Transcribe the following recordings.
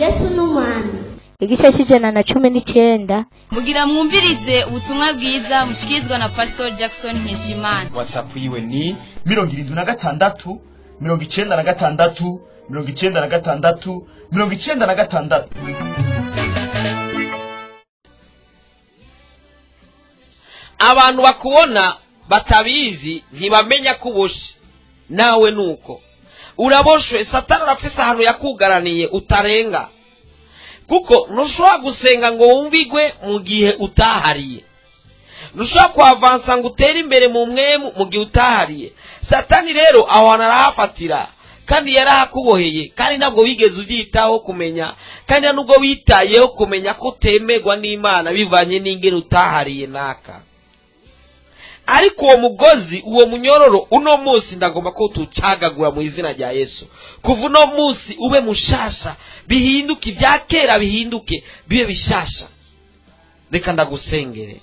Yesu n'umwami. Igice c'119. Mugira mwumvirize ubutumwa bwiza mushikirizwa na Pastor Jackson Nkeshimana. WhatsApp yiwe ni 76 96 96 96. Abantu bakubona batabizi ntibamenya kuboshe, nawe nuko uraboshwe. Satani arafise ahantu yakugaraniye utarenga, kuko ntushobora gusenga ngo wumvigwe mu gihe utahariye, ntushobora kuavansa ngo utere imbere mu mwemu mu gihe utahariye. Satani rero aho hantu arahafatira, kandi yarahakuboheye, kandi ntabwo wigeze ubyitaho kumenya, kandi nubwo witayeho kumenya ko utemerwa n'Imana bivanye n'ingene utahariye naka. Ariko uwo mugozi, uwo munyororo, uno munsi ndagomba ko tucagagura mu izina rya Yesu. Kuva uno munsi ube mushasha, bihinduke ibya kera, bihinduke bibe bishasha. Reka ndagusengere.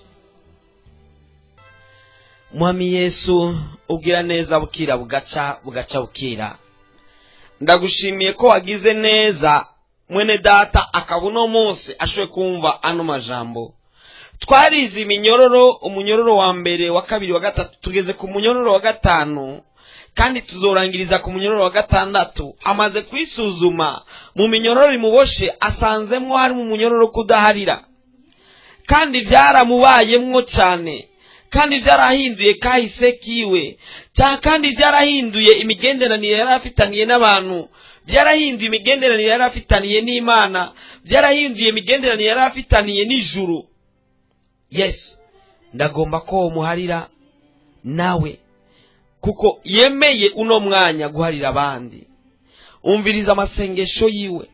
Mwami Yesu, ubwira neza bukira bugaca, bugaca bukira. Ndagushimiye ko wagize neza mwene data akaba uno munsi ashoboye kumva ano majambo. Twarize iminyororo, umunyororo wa mbere, wa kabiri, wa gatatu, tugeze ku munyororo wa gatanu, kandi tuzorangiriza ku munyororo wa gatandatu. Amaze kwisuzuma mu minyororo imuboshe, asanzemwo harimo umunyororo kudaharira, kandi byaramubayemwo cyane, kandi byarahinduye kahise kiwe, kandi byarahinduye imigenderanire yari afitaniye n'abantu, byarahinduye imigenderanire yari afitaniye n'Imana, byarahinduye imigenderanire yari afitaniye n'ijuru. Yesu, ndagomba ko muharira nawe, kuko yemeye uno mwanya guharira abandi. Umviriza amasengesho yiwe.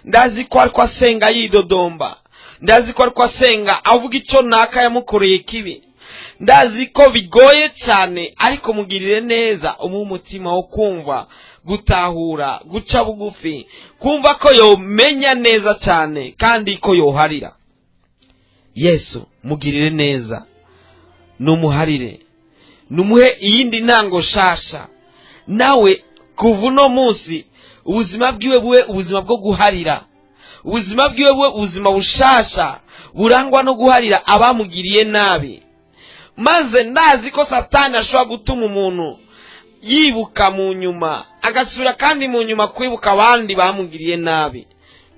Ndazi ko ariko asenga yidodomba, ndazi ko ariko asenga avuga icyo naka yamukoreye kibi, ndazi ko bigoye cyane, ariko mugirire neza, umuhe umutima wo kumva, gutahura, guca bugufi, kumva ko yomenya neza cyane kandi ko yoharira. Yesu, mugirire neza, numuharire, numuhe iyindi ntango shasha. Nawe kuva uno munsi ubuzima bwiwe bube ubuzima bwo guharira, ubuzima bwiwe bube ubuzima bushasha burangwa no guharira abamugiriye nabi. Maze ndazi ko Satani ashobora gutuma umuntu yibuka mu nyuma, agasubira kandi mu nyuma kwibuka abandi bamugiriye nabi,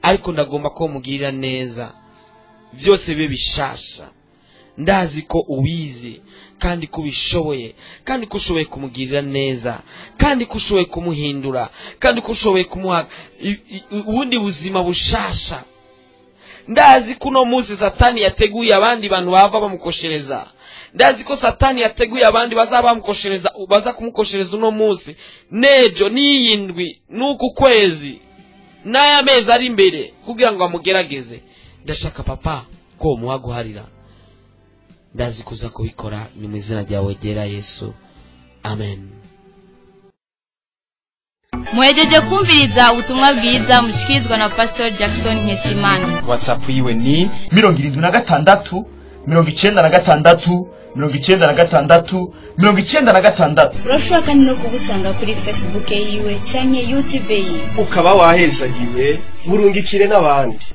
ariko ndagomba ko mugirira neza, byose bibe bishasha. Ndazi ko ubizi, kandi ko ubishoboye, kandi ko ushoboye kumugirira neza, kandi ko ushoboye kumuhindura, kandi ko ushoboye kumuha ubundi buzima bushasha. Ndazi ko uno munsi Satani yateguye abandi bantu bava bamukoshereza, ndazi ko Satani yateguye abandi bazaba bamukoshereza, baza kumukoshereza uno munsi, nejo n'iyindwi n'uku kwezi n'aya mezi ari imbere, kugira ngo amugerageze. Ndashaka papa ko muha guharira. Ndazi kuza kubikora, ni mu izina ryawe ryera Yesu, amen. Muhejeje kumviriza ubutumwa bwiza mushikirizwa na Pastor Jackson Nkeshimana. WhatsApp yiwe ni 76 96 96 96. Urashobora kandi no kubusanga kuri Facebook yiwe canke YouTube yiwe. Ukaba wahezagiwe, burungikire n'abandi.